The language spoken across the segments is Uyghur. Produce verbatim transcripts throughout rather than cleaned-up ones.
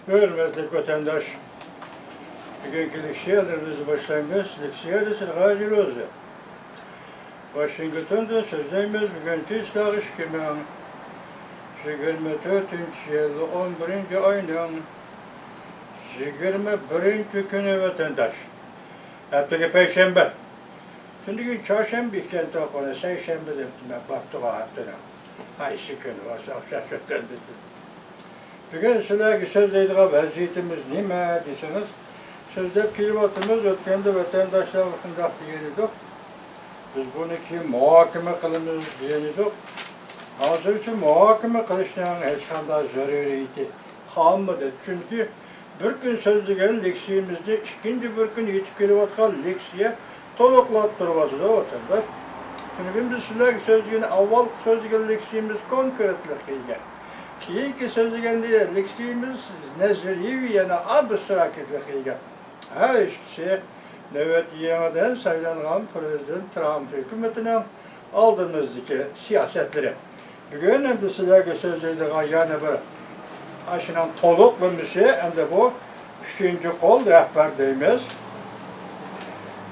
ھۆرمەتلىك ۋەتەنداش، بۈگۈنكى لېكسىيەلىرىمىزنى باشلايمىز. لېكسىيە دېسە غاجى روزى. ۋاشىنگتوندىن سۆزلەيمىز. بۈگۈنكى تارىخ ئىككى مىڭ يىگىرمە تۆتىنچى يىل، ئون بىرىنچى ئاينىڭ يىگىرمە بىرىنچى كۈنى، ۋەتەنداش. ھەپتىگە پەيشەنبە. تۈنۈگۈن چارشەنبە ئىكەن، توقۇنى سەيشەنبە دەپتىمەن، باپتىغا ھەپتىنىڭ قايسى كۈنى بولسا ئوخشاش ئۆتەمدىسىز. بۈگۈن سىلەرگە سۆزلەيدىغان ۋەزىيىتىمىز نېمە دېسىڭىز، سۆزلەپ كېلىۋاتىمىز. ئۆتكەندە ۋەتەنداشلار شۇنداق دېگەن ئىدۇق، بىز بۇنى كېيىن مۇھاكىمە قىلىمىز دېگەن ئىدۇق. ھازىرچە مۇھاكىمە قىلىشنىڭ ھېچقانداق زۆرۈرىيىتى قالمىدى. چۈنكى بىر كۈن سۆزلىگەن لېكسىيىمىزنى ئىككىنچى بىر كۈن يېتىپ كېلىۋاتقان لېكسىيە تولۇقلاپ تۇرۇۋاتىدۇ، ۋەتەنداش. تۈنۈگۈن بىز سىلەرگە سۆزلىگەن، ئاۋۋال سۆزلىگەن لېكسىيىمىز كونكرېتلىققا ئىگە. كېيىنكى سۆزلىگەندە لېكسىيىمىز نەزەرىيىۋى، يەنە ئابستراكتلىققا ئىگە. ھەر ئىككىسى نۆۋەتتە يېڭىدىن سايلانغان پىرېزىدېنت ترامپ ھۆكۈمىتىنىڭ ئالدىمىزدىكى سىياسەتلىرى. بۈگۈن ئەمدى سىلەرگە سۆزلەيدىغان يەنە بىر ئاشۇنىڭ تولۇقلىمىسى، ئەمدى بۇ ئۈچىنچى قول رەھبەر دەيمىز.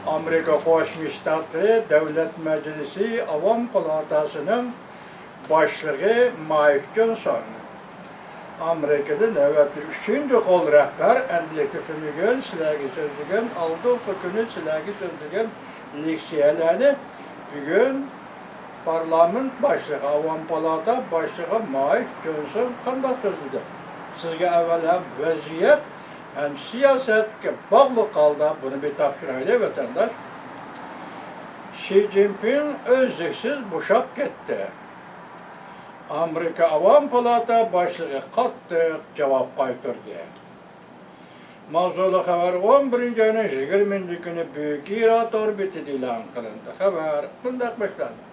ئامېرىكا قوشما شتاتلىرى دۆلەت مەجلىسى ئاۋام پالاتاسىنىڭ باشلىقى مايك جونسون. ئامېرىكىدا نۆۋەتتە ئۈچىنچى قول رەھبەر، ئەمدىلىكتە تۈنۈگۈن سىلەرگە سۆزلىگەن، ئالدىنقى كۈنى سىلەرگە سۆزلىگەن لېكسىيەلەرنى بۈگۈن پارلامېنت باشلىقى، ئاۋام پالاتا باشلىقى مايك جونسون قانداق سۆزلىدى؟ سىزگە ئەۋۋەل ھەم ۋەزىيەت، ھەم سىياسەتكە باغلىق ھالدا بۇنى بىر تاپشۇرايلى، ۋەتەنداش. شى جىنپىڭ ئۈزلۈكسىز بوشاپ كەتتى. ئامېرىكا ئاۋام پالاتا باشلىقى قاتتىق جاۋاب قايتۇردى. ماۋزۇلۇق خەۋەر ئون بىرىنچى ئاينىڭ يىگىرمىنچى كۈنى بۈگۈن ئىرا تور بېتىدە ئېلان قىلىندى. خەۋەر مۇنداق باشلاندى.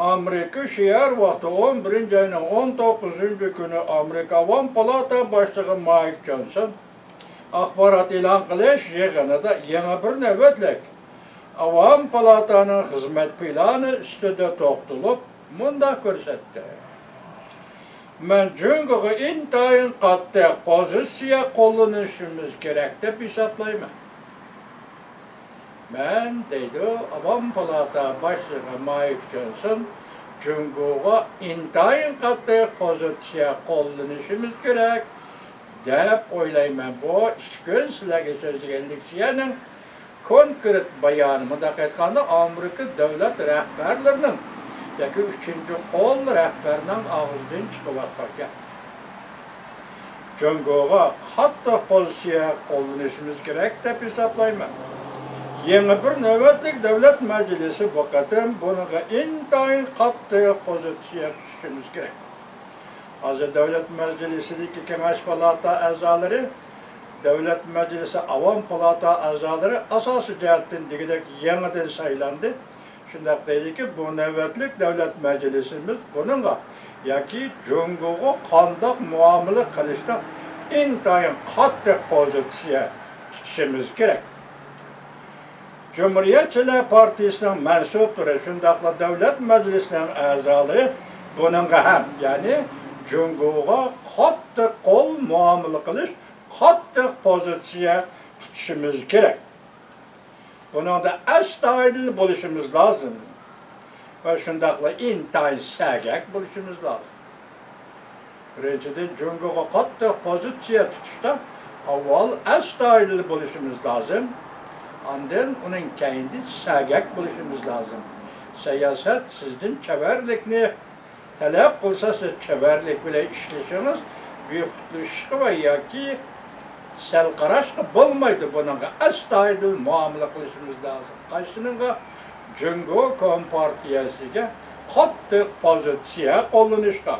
ئامېرىكا شەھەر ۋاقتى ئون بىرىنچى ئاينىڭ ئون توققۇزىنچى كۈنى ئامېرىكا ئاۋام پالاتا باشلىقى مايك جونسون ئاخبارات ئېلان قىلىش يىغىنىدا يېڭى بىر نۆۋەتلىك ئاۋام پالاتانىڭ خىزمەت پىلانى ئۈستىدە توختىلىپ، مۇنداق كۆرسەتتى: مەن جۇڭگوغا ئىنتايىن قاتتىق پوزىتسىيە قوللىنىشىمىز كېرەك دەپ ھېسابلايمەن. مەن، دەيدۇ ئاۋام پالاتا باشلىقى مايك جونسون، جۇڭگوغا ئىنتايىن قاتتىق پوزىتسىيە قوللىنىشىمىز كېرەك دەپ ئويلايمەن. بۇ ئىككى كۈن سىلەرگە سۆزلىگەن لېكسىيەنىڭ كونكرېت بايانى، مۇنداق ئېيتقاندا، ئامېرىكا دۆلەت رەھبەرلىرىنىڭ ياكى ئۈچىنچى قول رەھبەرنىڭ ئاغزىدىن چىقىۋاتقان گەپ. جۇڭگوغا قاتتىق پوزىتسىيە قوللىنىشىمىز كېرەك دەپ ھېسابلايمەن. يېڭى بىر نۆۋەتلىك دۆلەت مەجلىسى بۇ قېتىم بۇنىڭغا ئىنتايىن قاتتىق پوزىتسىيە تۇتۇشىمىز كېرەك. ھازىر دۆلەت مەجلىسىدىكى كېڭەش پالاتا ئەزالىرى، دۆلەت مەجلىسى ئاۋام پالاتا ئەزالىرى ئاساسىي جەھەتتىن دېگۈدەك يېڭىدىن سايلاندى. شۇنداق دەيلىكى، بۇ نۆۋەتلىك دۆلەت مەجلىسىمىز بۇنىڭغا ياكى جۇڭگوغا قانداق مۇئامىلە قىلىشتا ئىنتايىن قاتتىق پوزىتسىيە تۇتۇشىمىز كېرەك. جۇمھۇرىيەتچىلەر پارتىيىسىنىڭ مەنسۇپلىرى، شۇنداقلا دۆلەت مەجلىسىنىڭ ئەزالىرى بۇنىڭغا ھەم، يەنى جۇڭگوغا قاتتىق قول مۇئامىلە قىلىش، قاتتىق پوزىتسىيە تۇتۇشىمىز كېرەك. بۇنىڭدا ئەستايىدىل بولۇشىمىز لازىم ۋە شۇنداقلا ئىنتايىن سەگەك بولۇشىمىز لازىم. بىرىنچىدىن، جۇڭگوغا قاتتىق پوزىتسىيە تۇتۇشتا ئاۋۋال ئەستايىدىل بولۇشىمىز لازىم، ئاندىن ئۇنىڭ كەينىدىن سەگەك بولۇشىمىز لازىم. سىياسەت سىزدىن چەۋەرلىكنى تەلەپ قىلسا، سىز چەۋەرلىك بىلەن ئىشلىشىڭىز بىخۇدلىشىشقا ۋە ياكى سەل قاراشقا بولمايدۇ. بۇنىڭغا ئەستايىدىل مۇئامىلە قىلىشىمىز لازىم. قايسىنىڭغا؟ جۇڭگو كومپارتىيەسىگە قاتتىق پوزىتسىيە قوللىنىشقا.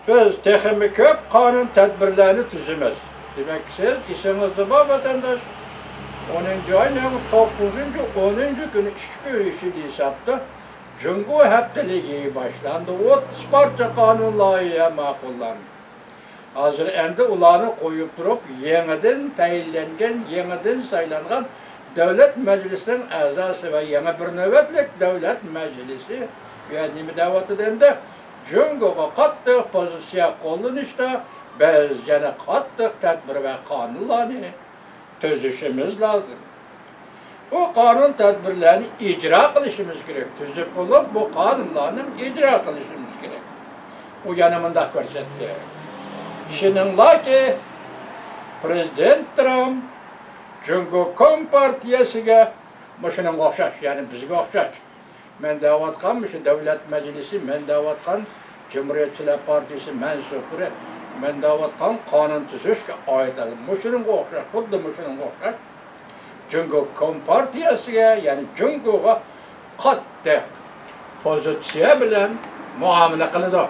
بىز تېخىمۇ كۆپ قانۇن تەدبىرلەرنى تۈزىمىز. دېمەك، سىز ئېسىڭىزدە بار، ۋەتەنداش، ئونىنچى ئاينىڭ توققۇزىنچى، ئونىنچى كۈنى ئىككى كۈن ئىچىدە ھېسابتا جۇڭگو ھەپتىلىكى باشلاندى. ئوتتۇز پارچە قانۇن لايىھە ماقۇللاندى. ھازىر ئەمدى ئۇلارنى قويۇپ تۇرۇپ، يېڭىدىن تەيىنلەنگەن، يېڭىدىن سايلانغان دۆلەت مەجلىسىنىڭ ئەزاسى ۋە يېڭى بىر نۆۋەتلىك دۆلەت مەجلىسى بۇ يەردە نېمە دەۋاتىدۇ ئەمدى؟ جۇڭگوغا قاتتىق پوزىتسىيە قوللىنىشتا بىز يەنە قاتتىق تەدبىر ۋە قانۇنلارنى تۈزۈشىمىز لازىم. بۇ قانۇن تەدبىرلەرنى ئىجرا قىلىشىمىز كېرەك. تۈزۈپ بولۇپ، بۇ قانۇنلارنى ئىجرا قىلىشىمىز كېرەك. ئۇ يەنە مۇنداق كۆرسەتتى. ئىشىنىڭلاركى، پىرېزىدېنت ترامپ جۇڭگو كومپارتىيەسىگە مۇشۇنىڭغا ئوخشاش، يەنى بىزگە ئوخشاش، مەن دەۋاتقان مۇشۇ دۆلەت مەجلىسى، مەن دەۋاتقان جۇمھۇرىيەتچىلەر پارتىيىسى مەنسۇپلىرى، مەن دەۋاتقان قانۇن تۈزۈشكە ئائىت، مۇشۇنىڭغا ئوخشاش، خۇددى مۇشۇنىڭغا ئوخشاش جۇڭگو كومپارتىيەسىگە، يەنى جۇڭگوغا قاتتىق پوزىتسىيە بىلەن مۇئامىلە قىلىدۇ.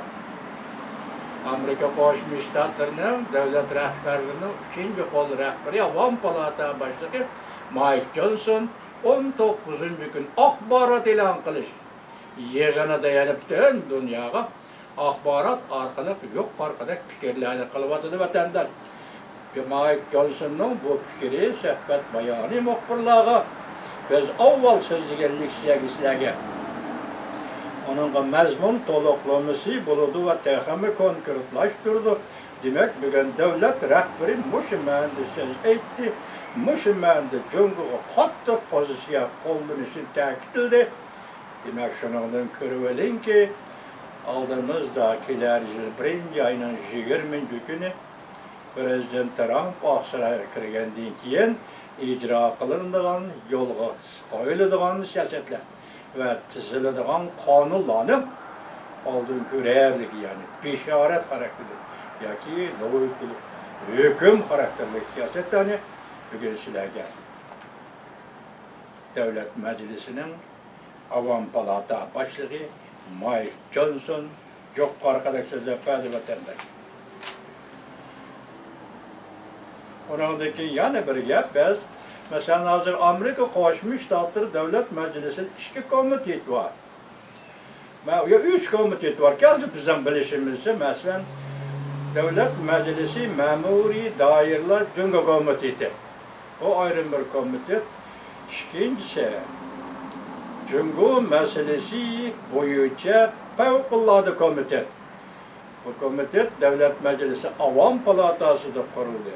ئامېرىكا قوشما شتاتلىرىنىڭ دۆلەت رەھبەرلىرىنىڭ ئۈچىنچى قول رەھبىرى، ئاۋام پالاتا باشلىقى مايك جونسون ئون توققۇزىنچى كۈنى ئاخبارات ئېلان قىلىش يىغىنىدا يەنە پۈتۈن دۇنياغا ئاخبارات ئارقىلىق يۇقىرىقىدەك پىكىرلەرنى قىلىۋاتىدۇ، ۋەتەنداش. مايك جونسوننىڭ بۇ پىكرى، سۆھبەت بايانى مۇخبىرلارغا بىز ئاۋۋال سۆزلىگەنلىك سىزگە، سىلەرگە ئۇنىڭغا مەزمۇن تولۇقلىمىسى بولىدۇ ۋە تېخىمۇ كونكرېتلاشتۇرىدۇ. دېمەك، بۈگۈن دۆلەت رەھبىرى مۇشۇ مەنىدە سۆز ئېيتتى، مۇشۇ مەنىدە جۇڭگوغا قاتتىق پوزىتسىيە قوللىنىشىنى تەكىتلىدى. دېمەك، شۇنىڭدىن كۆرۈۋېلىڭكى، ئالدىمىزدا كېلەر يىل بىرىنچى ئاينىڭ يىگىرمىنچى كۈنى پىرېزىدېنت ترامپ ئاقسارايغا كىرگەندىن كېيىن ئىجرا قىلىنىدىغان، يولغا قويۇلىدىغان سىياسەتلەر ۋە تۈزۈلىدىغان قانۇنلارنىڭ ئالدىن كۆرەرلىكى، يەنى بېشارەت خاراكتېرلىك ياكى لوگىكىلىق ھۆكۈم خاراكتېرلىك سىياسەتلەرنى بۈگۈن سىلەرگە دۆلەت مەجلىسىنىڭ ئاۋام پالاتا باشلىقى مايك جونسون جۇققا ئارقىدەك سۆزلەپ بەردى، ۋەتەنداش. ئۇنىڭدىن كېيىن يەنە بىر گەپ، بىز، مەسىلەن، ھازىر ئامېرىكا قوشما شتاتلىرى دۆلەت مەجلىسىدە ئىككى كومىتېت بار. مە-، يا ئۈچ كومىتېت باركەن، ھازىر بىزنىڭ بىلىشىمىزچە، مەسىلەن، دۆلەت مەجلىسى مەمۇرىي دائىرىلەر جۇڭگو كومىتېتى. بۇ ئايرىم بىر كومىتېت. ئىككىنچىسى، جۇڭگو مەسىلىسى بويىچە پەۋقۇلئاددە كومىتېت. بۇ كومىتېت دۆلەت مەجلىسى ئاۋام پالاتاسىدا قۇرۇلدى.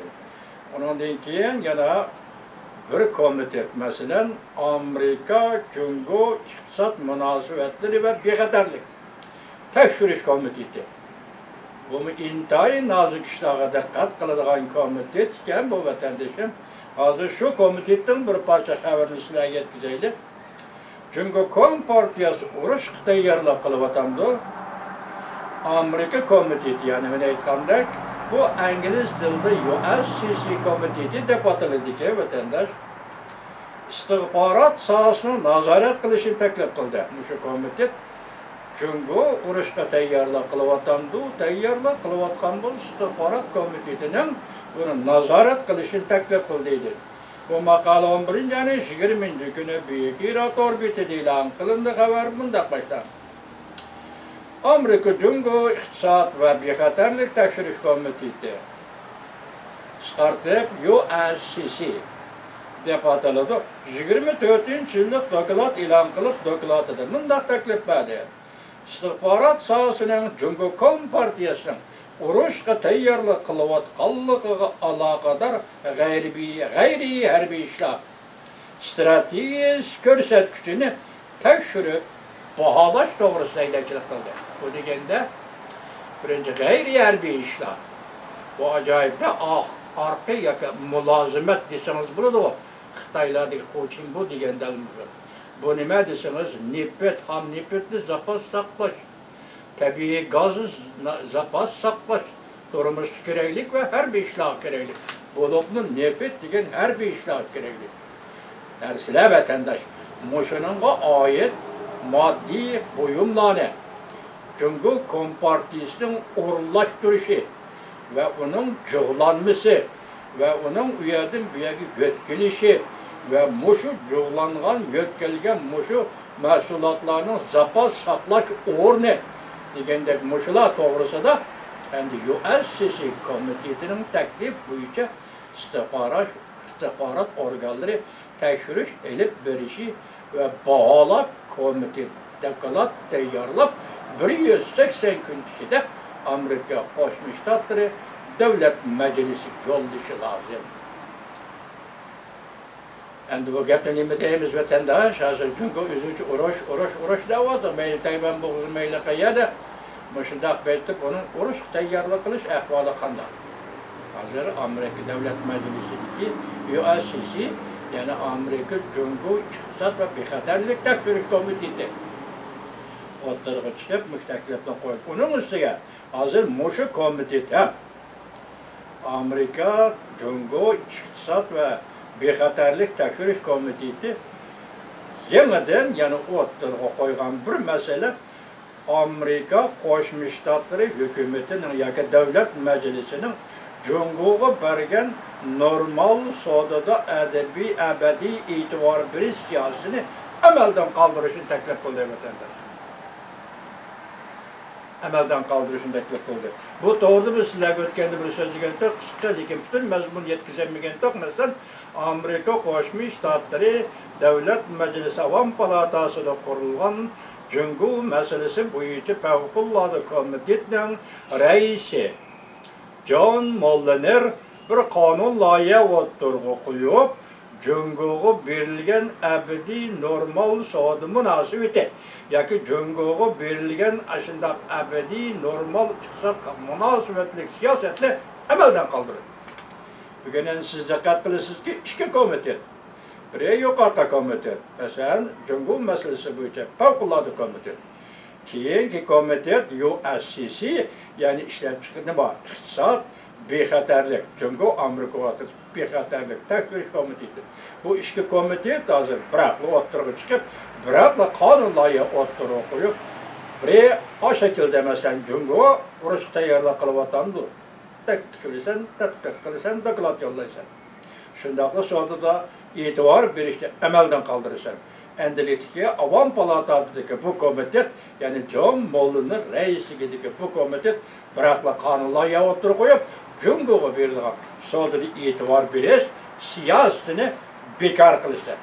ئۇنىڭدىن كېيىن يەنە بىر كومىتېت، مەسىلەن، ئامېرىكا جۇڭگو ئىقتىساد مۇناسىۋەتلىرى ۋە بىخەتەرلىك تەكشۈرۈش كومىتېتى. بۇمۇ ئىنتايىن نازۇك ئىشلارغا دىققەت قىلىدىغان كومىتېت ئىكەن بۇ، ۋەتەندىشىم. ھازىر شۇ كومىتېتنىڭ بىر پارچە خەۋىرىنى سىلەرگە يەتكۈزەيلى. جۇڭگو كومپارتىيەسى ئۇرۇشقا تەييارلىق قىلىۋاتامدۇ؟ ئامېرىكا كومىتېتى، يەنى مەن ئېيتقاندەك، بۇ ئىنگلىز تىلىدا يۇ ئېس سى سى كومىتېتى دەپ ئاتىلىدىكەن، ۋەتەنداش. ئىستىخبارات ساھەسىنى نازارەت قىلىشنى تەكلىپ قىلدى. مۇشۇ كومىتېت جۇڭگو ئۇرۇشقا تەييارلىق قىلىۋاتامدۇ؟ تەييارلىق قىلىۋاتقان بولسا، ئىستىخبارات كومىتېتىنىڭ بۇنى نازارەت قىلىشىنى تەكلىپ قىلدى، دېدى. بۇ ماقالە ئون بىرىنچى ئاينىڭ يىگىرمىنچى كۈنى بۈيۈك ئىرا تور بېتىدە ئېلان قىلىندى. خەۋەر مۇنداق باشلانغان. ئامېرىكا جۇڭگو ئىقتىساد ۋە بىخەتەرلىك تەكشۈرۈش كومىتېتى، قىسقارتىپ يۇ ئېس سى سى دەپ ئاتىلىدۇ، يىگىرمە تۆتىنچى يىللىق دوكلات ئېلان قىلىپ، دوكلاتىدا مۇنداق تەكلىپ بەردى. ئىستىخبارات ساھەسىنىڭ جۇڭگو كومپارتىيەسىنىڭ ئۇرۇشقا تەييارلىق قىلىۋاتقانلىقىغا ئالاقىدار غەيرىي، غەيرىي ھەربىي ئىشلار، ئىستراتېگىيە كۆرسەتكۈچىنى تەكشۈرۈپ باھالاش توغرىسىدا ھەيدەكچىلىك قىلدى. بۇ دېگەندە، بىرىنچى، غەيرىي ھەربىي ئىشلار. بۇ ئاجايىپلا ئاق-، ئارقا ياكى مۇلازىمەت دېسىڭىز بولىدۇ. خىتايلاردىكى خۇچىنبۇ دېگەن دەل مۇشۇ. بۇ نېمە دېسىڭىز، نېفىت، خام نېفىتنى زاپاس ساقلاش، تەبىئىي گازنى زاپاس ساقلاش، تۇرمۇشقا كېرەكلىك ۋە ھەربىي ئىشلارغا كېرەكلىك. بولۇپمۇ نېفىت دېگەن ھەربىي ئىشلارغا كېرەكلىك نەرسىلەر، ۋەتەنداش. مۇشۇنىڭغا ئائىت ماددىي بۇيۇملارنى جۇڭگو كومپارتىيىسىنىڭ ئورۇنلاشتۇرۇشى ۋە ئۇنىڭ جۇغلانمىسى ۋە ئۇنىڭ ئۇ يەردىن بۇ يەرگە يۆتكىلىشى ۋە مۇشۇ جۇغلانغان، يۆتكەلگەن مۇشۇ مەھسۇلاتلارنىڭ زاپاس ساقلاش ئورنى دېگەندەك مۇشۇلار توغرىسىدا ئەمدى يۇ ئېس سى سى كومىتېتىنىڭ تەكلىپى بويىچە ئىستىخبارات، ئىستىخبارات ئورگانلىرى تەكشۈرۈش ئېلىپ بېرىشى ۋە باھالاپ، كومىتېت دوكلات تەييارلاپ، بىر يۈز سەكسەن كۈن ئىچىدە ئامېرىكا قوشما شتاتلىرى دۆلەت مەجلىسىگە يوللىشى لازىم. ئەمدى بۇ گەپنى نېمە دەيمىز، ۋەتەنداش؟ ھازىر جۇڭگو ئۆزىچە ئۇرۇش، ئۇرۇش، ئۇرۇش دەۋاتىدۇ. مەيلى تەيۋەن بولغۇزۇن، مەيلى قەيەردە. مۇشۇنداق بېيىتىپ، ئۇنىڭ ئۇرۇشقا تەييارلىق قىلىش ئەھۋالى قانداق؟ ھازىر ئامېرىكا دۆلەت مەجلىسىدىكى يۇ ئېس سى سى، يەنى ئامېرىكا جۇڭگو ئىقتىساد ۋە بىخەتەرلىك تەكشۈرۈش كومىتېتى ئوتتۇرىغا چىقىپ، مۇشۇ تەكلىپنى قويۇپ، ئۇنىڭ ئۈستىگە ھازىر مۇشۇ كومىتېت ھەم ئامېرىكا جۇڭگو ئىقتىساد ۋە بىخەتەرلىك تەكشۈرۈش كومىتېتى يېڭىدىن يەنە ئوتتۇرىغا قويغان بىر مەسىلە، ئامېرىكا قوشما شتاتلىرى ھۆكۈمىتىنىڭ ياكى دۆلەت مەجلىسىنىڭ جۇڭگوغا بەرگەن نورمال سودىدا ئەدەبىي ئەبەدىي ئېتىبار بېرىش سىياسىتىنى ئەمەلدىن قالدۇرۇشنى تەكلىپ قىلدى، ۋەتەنداشلار. ئەمەلدىن قالدۇرۇشنى تەكلىپ قىلدى. بۇ توغرىدا بىز سىلەرگە ئۆتكەندە بىر سۆزلىگەنتۇق، قىسقا، لېكىن پۈتۈن مەزمۇننى يەتكۈزەلمىگەنتۇق. مەسىلەن، ئامېرىكا قوشما شتاتلىرى دۆلەت مەجلىسى ئاۋام پالاتاسىدا قۇرۇلغان جۇڭگو مەسىلىسى بويىچە پەۋقۇلئاددە كومىتېتنىڭ رەئىسى جون موللېنېر بىر قانۇن لايىھە ئوتتۇرىغا قويۇپ، جۇڭگوغا بېرىلگەن ئەبەدىي نورمال سودا مۇناسىۋىتى ياكى جۇڭگوغا بېرىلگەن ئاشۇنداق ئەبەدىي نورمال ئىقتىسادقا مۇناسىۋەتلىك سىياسەتنى ئەمەلدىن قالدۇردى. بۈگۈن ئەمدى سىز دىققەت قىلىسىزكى، ئىككى كومىتېت، بىرى يۇقىرىقى كومىتېت، مەسىلەن، جۇڭگو مەسىلىسى بويىچە پەۋقۇلئاددە كومىتېت. كېيىنكى كومىتېت يۇ ئېس سى سى، يەنى ئىشلەپچىقىرىش، نېمە، ئىقتىساد، بىخەتەرلىك، جۇڭگو ئامېرىكا ئوتتۇرىسىدا بىخەتەرلىك تەكشۈرۈش كومىتېتى. بۇ ئىككى كومىتېت ھازىر بىراقلا ئوتتۇرىغا چىقىپ، بىراقلا قانۇن لايىھە ئوتتۇرىغا قويۇپ، بىرى ئاشۇ شەكىلدە، مەسىلەن، جۇڭگو ئۇرۇشقا تەييارلىق قىلىۋاتامدۇ؟ تەكشۈرىسەن، تەتقىق قىلىسەن، دوكلات يوللايسەن. شۇنداقلا سودىدا ئېتىبار بېرىشنى ئەمەلدىن قالدۇرىسەن. ئەمدىلىكتىكى ئاۋام پالاتاسىدىكى بۇ كومىتېت، يەنى جون موللېنېر رەئىسلىكىدىكى بۇ كومىتېت بىراقلا قانۇن لايىھە ئوتتۇرىغا قويۇپ، جۇڭگوغا بېرىدىغان سودىدا ئېتىبار بېرىش سىياسىتىنى بىكار قىلىشتەك.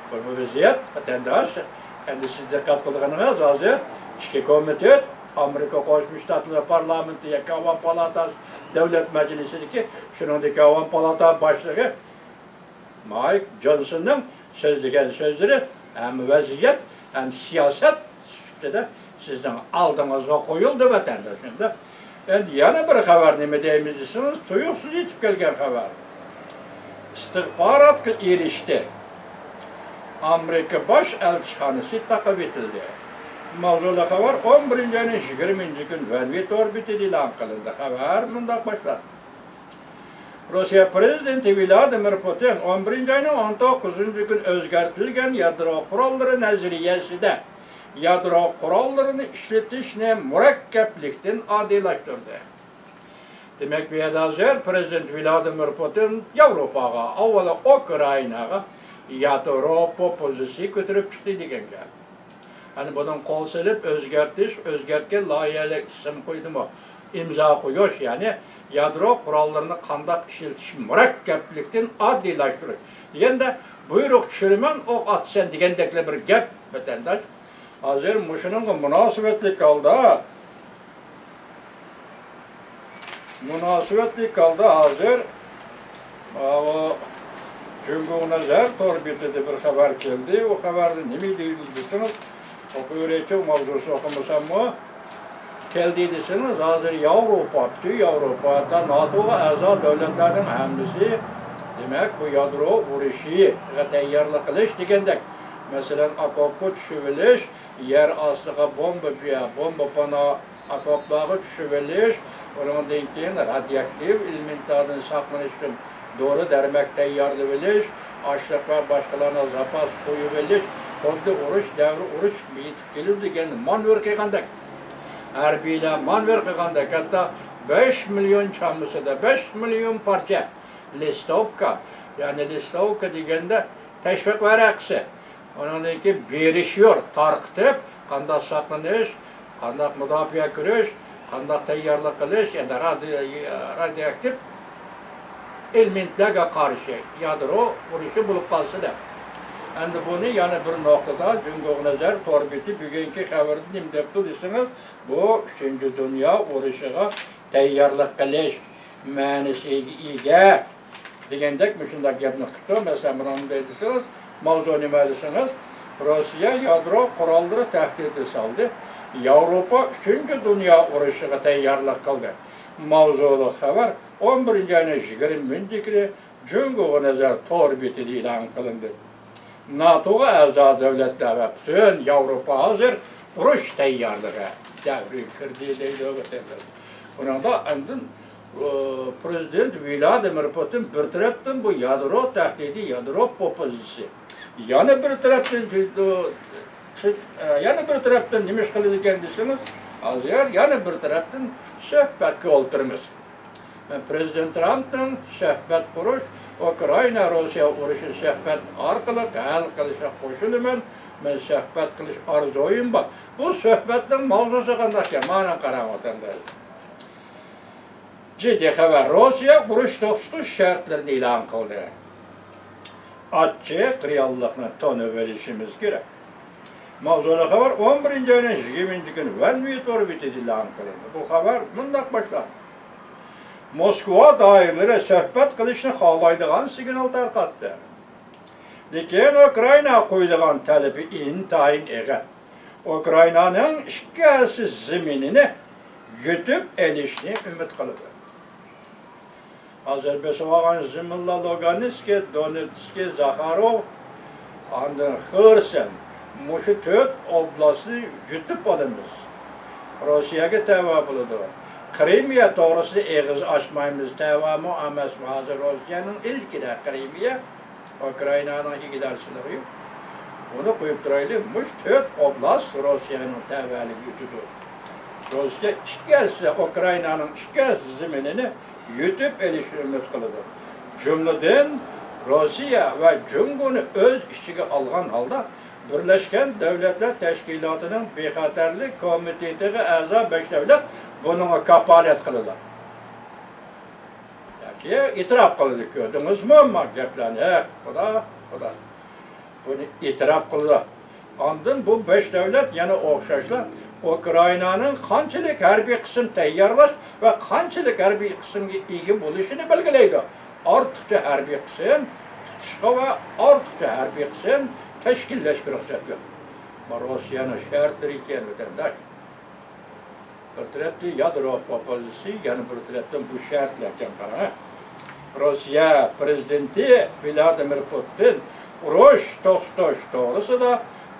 بۇ، بۇ ۋەزىيەت، ۋەتەنداش. ئەمدى سىز دىققەت قىلغىنىڭىز، ھازىر ئىككى كومىتېت، ئامېرىكا قوشما شتاتلىرى پارلامېنتى ياكى ئاۋام پالاتاسى دۆلەت مەجلىسىدىكى، شۇنىڭدىكى ئاۋام پالاتا باشلىقى مايك جونسوننىڭ سۆزلىگەن سۆزلىرى ھەم ۋەزىيەت، ھەم سىياسەت سۈپىتىدە سىزنىڭ ئالدىڭىزغا قويۇلدى، ۋەتەنداشلار. ئەمدى يەنە بىر خەۋەر، نېمە دەيمىز دېسىڭىز، تۇيۇقسىز يېتىپ كەلگەن خەۋەر. ئىستىخباراتقا ئېرىشتى. ئامېرىكا باش ئەلچىخانىسى تاقىۋېتىلدى. ماۋزۇلۇق خەۋەر ئون بىرىنچى ئاينىڭ يىگىرمىنچى كۈنى ۋەنۋى تور بېتىدە ئېلان قىلىندى. خەۋەر مۇنداق باشلاندى. روسىيە پىرېزىدېنتى ۋلادىمىر پۇتىن ئون بىرىنچى ئاينىڭ ئون توققۇزىنچى كۈنى ئۆزگەرتىلگەن يادرو قوراللىرى نەزەرىيەسىدە يادرو قوراللىرىنى ئىشلىتىشنى مۇرەككەپلىكتىن ئاددىيلاشتۇردى. دېمەك، بۇ يەردە ھازىر پىرېزىدېنت ۋلادىمىر پۇتىن ياۋروپاغا، ئاۋۋالى ئۇكرائىناغا يادرو پوپوزىتسىيە كۆتۈرۈپ چىقتى دېگەن گەپ. يەنى بۇنىڭ قول سېلىپ ئۆزگەرتىش، ئۆزگەرتكەن لايىھەلەر ئىسىم قويدىمۇ، ئىمزا قويۇش، يەنى يادرو قوراللىرىنى قانداق ئىشلىتىش مۇرەككەپلىكتىن ئاددىيلاشتۇرۇش دېگەندە، بۇيرۇق چۈشۈرىمەن، ئوق ئاتىسەن دېگەندەكلا بىر گەپ، ۋەتەنداش. ھازىر مۇشۇنىڭغا مۇناسىۋەتلىك ھالدا، مۇناسىۋەتلىك ھالدا ھازىر، ئاۋۇ، جۇڭگونەزەر تور بېتىدە بىر خەۋەر كەلدى. ئۇ خەۋەردە نېمە دېيىلدى دېسىڭىز، ئوقۇۋېرەيچۇ، ماۋزۇسى ئوقۇمىساممۇ. كەلدى دېسىڭىز، ھازىر ياۋروپا، پۈتۈن ياۋروپا، ھەتتا ناتوغا ئەزا دۆلەتلەرنىڭ ھەممىسى، دېمەك، بۇ يادرو ئۇرۇشىغا تەييارلىق قىلىش دېگەندەك. مەسىلەن، ئاكوپقا چۈشۈۋېلىش، يەر ئاستىغا بومبا، بومبا پانا، ئاكوپلارغا چۈشۈۋېلىش، ئۇنىڭدىن كېيىن رادىيوئاكتىپ ئېلېمېنتلاردىن ساقلىنىش ئۈچۈن دورا-دەرمەك تەييارلىۋېلىش، ئاشلىق ۋە باشقىلارنى زاپاس قويۇۋېلىش، خۇددى ئۇرۇش دەۋرى ئۇرۇش يېتىپ كېلىدۇ دېگەن مانېۋىر قىلغاندەك، ھەربىيلەر مانېۋىر قىلغاندەك، ھەتتا بەش مىليون چامىسىدا، بەش مىليون پارچە لىستوۋكا، يەنى لىستوۋكا دېگەندە تەشۋىق ۋەرەقىسى، ئۇنىڭدىن كېيىن برېشيۇر تارقىتىپ، قانداق ساقلىنىش، قانداق مۇداپىئە كۆرۈش، قانداق تەييارلىق قىلىش، يەنى رادىيو-، رادىيوئاكتىپ ئېلېمېنتلارغا قارشى يادرو ئۇرۇشى بولۇپ قالسا دەپ. ئەمدى بۇنى يەنە بىر نۇقتىدا جۇڭگوغا نەزەر تور بېتى بۈگۈنكى خەۋىرىدە نېمە دەپتۇ دېسىڭىز، بۇ ئۈچىنچى دۇنيا ئۇرۇشىغا تەييارلىق قىلىش مەنىسىگە ئىگە دېگەندەك مۇشۇنداق گەپنى قىپتۇ. مەسىلەن، بۇنىڭ نېمە دەيدىسىڭىز، ماۋزۇ نېمە دېسىڭىز، روسىيە يادرو قوراللىرى تەھدىتى سالدى، ياۋروپا ئۈچىنچى دۇنيا ئۇرۇشىغا تەييارلىق قىلدى. ماۋزۇلۇق خەۋەر ئون بىرىنچى ئاينىڭ يىگىرمە بىرىنچى كۈنى جۇڭگوغا نەزەر تور بېتىدە ئېلان قىلىندى. ناتوغا ئەزا دۆلەتلەر ۋە پۈتۈن ياۋروپا ھازىر ئۇرۇش تەييارلىقى دەۋرىگە كىردى دەيدۇ ۋەتەنداش. بۇنىڭدا ئاندىن، ئۇ، پرېزىدېنت ۋلادىمىر پۇتىن بىر تەرەپتىن بۇ يادرو تەھدىتى، يادرو پوپوزىتسىيە، يەنە بىر تەرەپتىن، يەنە بىر تەرەپتىن نېمە ئىش قىلىدىكەن دېسىڭىز، ھازىر يەنە بىر تەرەپتىن سۆھبەتكە ئولتۇرىمىز. مەن پرېزىدېنت ترامپنىڭ سۆھبەت قۇرۇش، ئۇكرائىنا روسىيە ئۇرۇشىنى سۆھبەت ئارقىلىق ھەل قىلىشىغا قوشۇلىمەن. مەن سۆھبەت قىلىش ئارزۇيۇم بار. بۇ سۆھبەتنىڭ ماۋزۇسى قانداقكەن؟ مانا قاراڭ ۋەتەنداش. جىددىي خەۋەر. روسىيە ئۇرۇش توختىتىش شەرتلىرىنى ئېلان قىلدى. ئاچچىق رېئاللىقنى تونۇۋېلىشىمىز كېرەك. ماۋزۇلۇق خەۋەر ئون بىرىنچى ئاينىڭ يىگىرمىنچى كۈنى ۋەنۋى تور بېتىدە ئېلان قىلىندى. بۇ خەۋەر مۇنداق باشلاندى. موسكۋا دائىرىلىرى سۆھبەت قىلىشنى خالايدىغان سىگنال تارقاتتى. لېكىن ئۇكرائىنا قويىدىغان تەلىپى ئىنتايىن ئېغىر. ئۇكرائىنانىڭ ئىككى ھەسسە زېمىنىنى يۇتۇپ ئېلىشنى ئۈمىد قىلىدۇ. ھازىر بېسىۋالغان زېمىنلار لۇگانسكى، دونېتسكى، زاخاروف، ئاندىن خېرسون، مۇشۇ تۆت ئوبلاستنى يۇتۇپ ئالىمىز. روسىيەگە تەۋە بولىدۇ. قىرىمىيە توغرىسىدا ئېغىز ئاچمايمىز، تەۋەمۇ ئەمەسمۇ. ھازىر روسىيەنىڭ ئىلكىدە قىرىمىيە، ئۇكرائىنانىڭ ئىگىدارچىلىقى يوق. ئۇنى قويۇپ تۇرايلى، مۇشۇ تۆت ئوبلاست روسىيەنىڭ تەۋەلىكىگە ئۆتىدۇ. روسىيە ئىككى ھەسسە، ئۇكرائىنانىڭ ئىككى ھەسسە زېمىنىنى يۇتۇپ ئېلىشنى ئۈمىد قىلىدۇ. جۈملىدىن، روسىيە ۋە جۇڭگونى ئۆز ئىچىگە ئالغان ھالدا، بىرلەشكەن دۆلەتلەر تەشكىلاتىنىڭ بىخەتەرلىك كومىتېتىغا ئەزا بەش دۆلەت بۇنىڭغا كاپالەت قىلىدۇ. ياكى ئېتىراپ قىلىدۇ. كۆردىڭىزمۇ ما گەپلەرنى؟ ھە، خۇدا، خۇدا. بۇنى ئېتىراپ قىلىدۇ. ئاندىن بۇ بەش دۆلەت يەنە ئوخشاشلا ئۇكرائىنانىڭ قانچىلىك ھەربىي قىسىم تەييارلاش ۋە قانچىلىك ھەربىي قىسىمغا ئىگە بولۇشىنى بەلگىلەيدۇ. ئارتۇقچە ھەربىي قىسىم تۇتۇشقا ۋە ئارتۇقچە ھەربىي قىسىم تەشكىللەشكە رۇخسەت يوق. بۇ روسىيەنىڭ شەرتلىرى ئىكەن، ۋەتەنداش. بىر تەرەپتىن يادرو پوپوزىتسىيە، يەنە بىر تەرەپتىن بۇ شەرتلەركەن قاراڭ. روسىيە پرېزىدېنتى ۋلادىمىر پۇتىن ئۇرۇش توختىتىش توغرىسىدا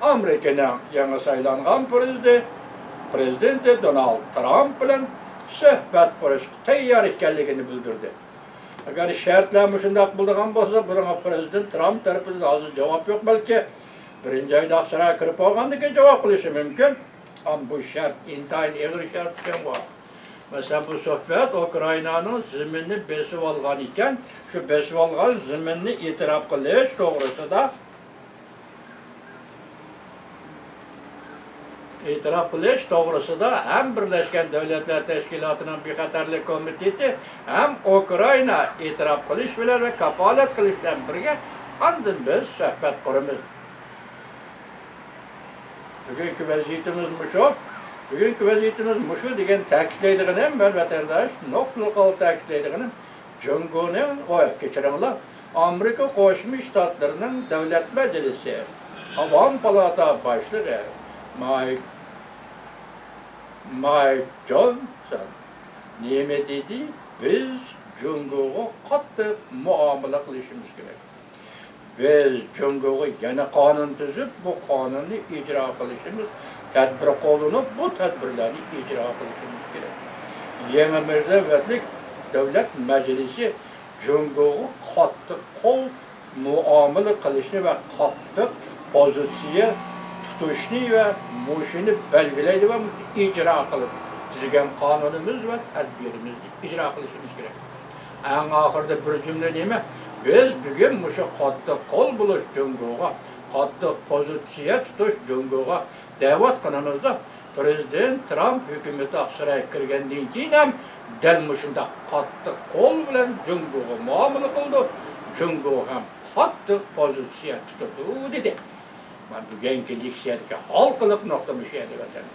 ئامېرىكىنىڭ يېڭى سايلانغان پرېزىدېنت، پرېزىدېنتى دونالد ترامپ بىلەن سۆھبەت قۇرۇشقا تەييار ئىكەنلىكىنى بىلدۈردى. ئەگەر شەرتلەر مۇشۇنداق بولىدىغان بولسا، بۇنىڭغا پرېزىدېنت ترامپ تەرىپىدىن ھازىر جاۋاب يوق، بەلكى بىرىنچى ئايدا ئاقسارايغا كىرىپ بولغاندىن كېيىن جاۋاب قىلىشى مۇمكىن. ئەمما بۇ شەرت ئىنتايىن ئېغىر شەرت ئىكەن بۇ. مەسىلەن، بۇ سۆھبەت ئۇكرائىنانىڭ زېمىنىنى بېسىۋالغان ئىكەن، شۇ بېسىۋالغان زېمىننى ئېتىراپ قىلىش توغرىسىدا، ئېتىراپ قىلىش توغرىسىدا ھەم بىرلەشكەن دۆلەتلەر تەشكىلاتىنىڭ بىخەتەرلىك كومىتېتى، ھەم ئۇكرائىنا ئېتىراپ قىلىش بىلەن ۋە كاپالەت قىلىش بىلەن بىرگە ئاندىن بىز سۆھبەت قۇرىمىز. بۈگۈنكى ۋەزىيىتىمىز مۇشۇ. بۈگۈنكى ۋەزىيىتىمىز مۇشۇ دېگەن تەكىتلەيدىغىنىم، مەن ۋەتەنداش نۇقتىلىق ھالدا تەكىتلەيدىغىنىم، جۇڭگونىڭ، ئوي، كەچۈرۈڭلار، ئامېرىكا قوشما شتاتلىرىنىڭ دۆلەت مەجلىسى، ئاۋام پالاتا باشلىقى مايك، مايك جونسون نېمە دېدى؟ بىز جۇڭگوغا قاتتىق مۇئامىلە قىلىشىمىز كېرەك. بىز جۇڭگوغا يەنە قانۇن تۈزۈپ، بۇ قانۇننى ئىجرا قىلىشىمىز، تەدبىر قوللىنىپ، بۇ تەدبىرلەرنى ئىجرا قىلىشىمىز كېرەك. يېڭى مىرنەۋەتلىك دۆلەت مەجلىسى جۇڭگوغا قاتتىق قول مۇئامىلە قىلىشنى ۋە قاتتىق پوزىتسىيە تۇتۇشنى ۋە مۇشۇنى بەلگىلەيدۇ ۋە مۇشۇنى ئىجرا قىلىپ، تۈزگەن قانۇنىمىز ۋە تەدبىرىمىزنى ئىجرا قىلىشىمىز كېرەك. ئەڭ ئاخىرىدا بىر جۈملە نېمە؟ بىز بۈگۈن مۇشۇ قاتتىق قول بولۇش جۇڭگوغا، قاتتىق پوزىتسىيە تۇتۇش جۇڭگوغا دەۋاتقىنىمىزدا، پرېزىدېنت ترامپ ھۆكۈمىتى ئاقسارايغا كىرگەندىن كېيىن ھەم دەل مۇشۇنداق قاتتىق قول بىلەن جۇڭگوغا مۇئامىلە قىلدۇق. جۇڭگو ھەم قاتتىق پوزىتسىيە تۇتىدۇ دېدى. مانا بۈگۈنكى لېكسىيەدىكى ھالقىلىق نۇقتا مۇشۇ يەردە ۋەتەن.